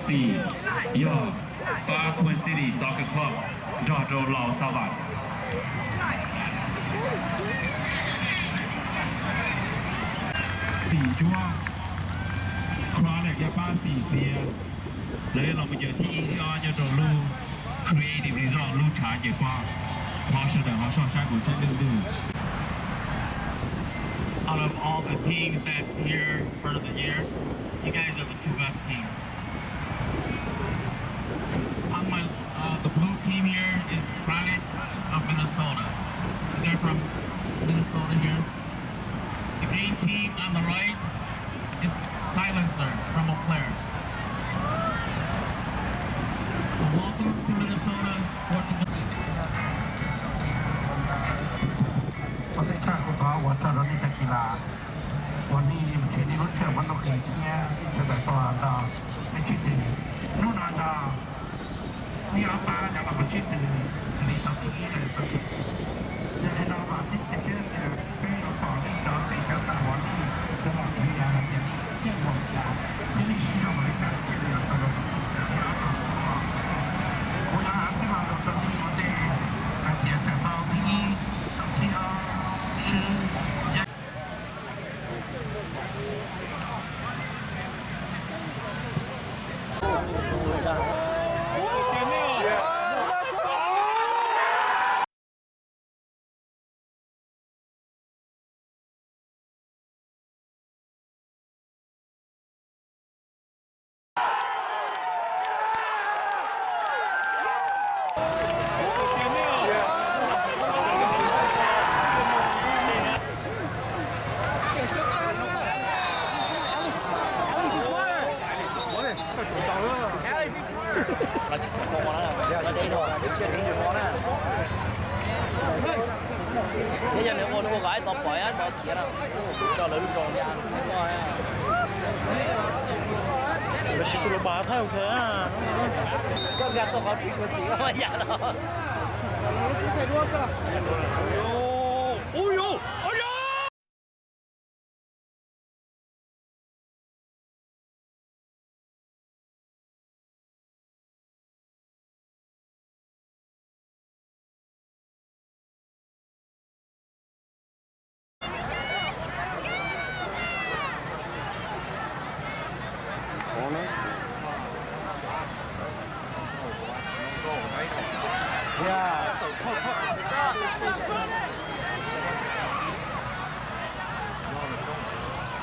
Xis yog pab Queen City Soccer Club nrog rau Los Xas Vas. Xis Ntsuab, Chronic yog pab Xis Xiav. Lawv yuav los mus ncaws thib ib thib ob nyob rau lub Creative Resort lub tshav ncaws pob. Thov sawv daws ho soj sab kuv tsab ntwj ntwg. Out of all the teams that's here for the year, you guys are the two best teams. On my, uh, the blue team here is Chronic of Minnesota. They're from Minnesota here. The green team on the right is Silencer from Eau Claire. So welcome to Minnesota, fourth of July. Ua tej tshaj kuv thov ua tso rau nej cov kis las uas nej mus nrhiav nej lub chaw muab noj qis thiab nej sawv daws tau los nrog peb sib tw. Hnub no nrog nej ob pab cov los mus sib tw li tau thib ib lawm. Yog li no vam thiab cia siab tias peb yuav pom nej cov tes cov taw uas nej sawv los nrhiav hais tias nej yeej ua li cas thiab nej siv zog ua li cas thiaj li los tau rau tus thib ob. Kuv yuav hais txij los rau nej ua ntej hais tias txawm tau thib ib, thib ob, thib Twb yog nws ua nws ua kom ib tau pom ib tau khiav na, tso lawv lub rau ya. Lawv sib tw los pab thawj kawg. Koj nkag tau qhov frequency mas yam no.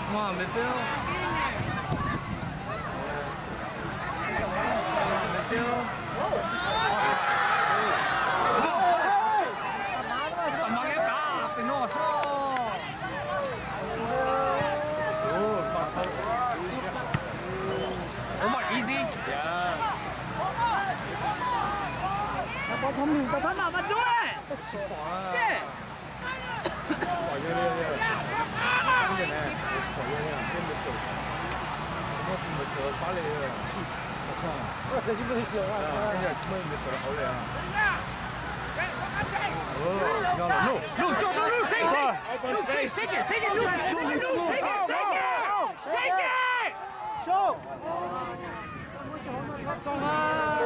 Come on, midfield. Midfield. Come on. Tau no ib qab, tus no xwb. Ua mas easy. Tao pov thoob nws tau thab noj tau dub. Shit. Luke, Luke, Luke, take, take, Luke, take, take it, take it, Luke, Luke, take it, take it, take it. Show.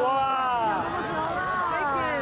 Wow. Take it.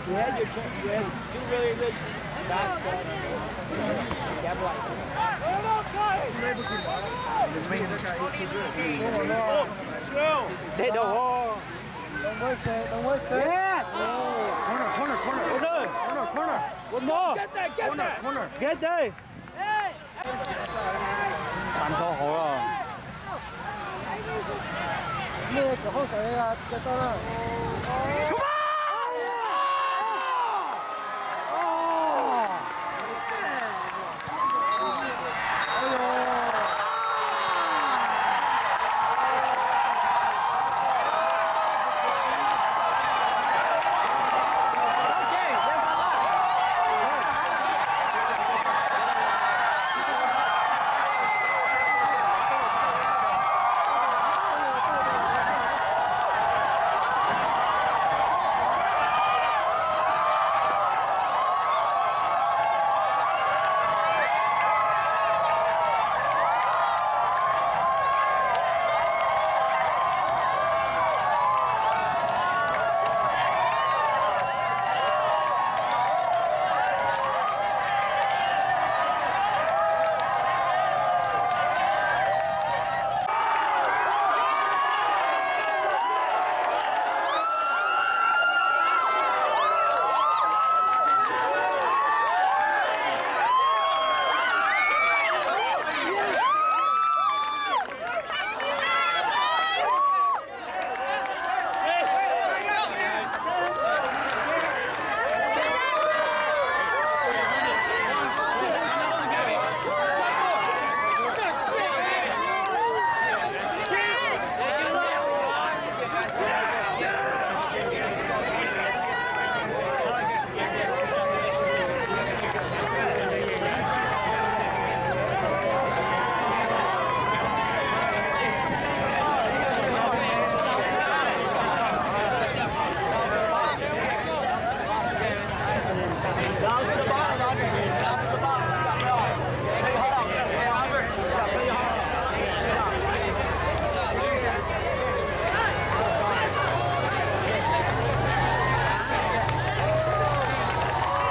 You had your chance. You had two really good shots, but you got blocked. They don't want. Don't waste it. Don't waste it. Yeah. Corner, corner, corner. Corner. Corner. Corner. One more. Corner. Corner. Get there. Tag nrho hauv los.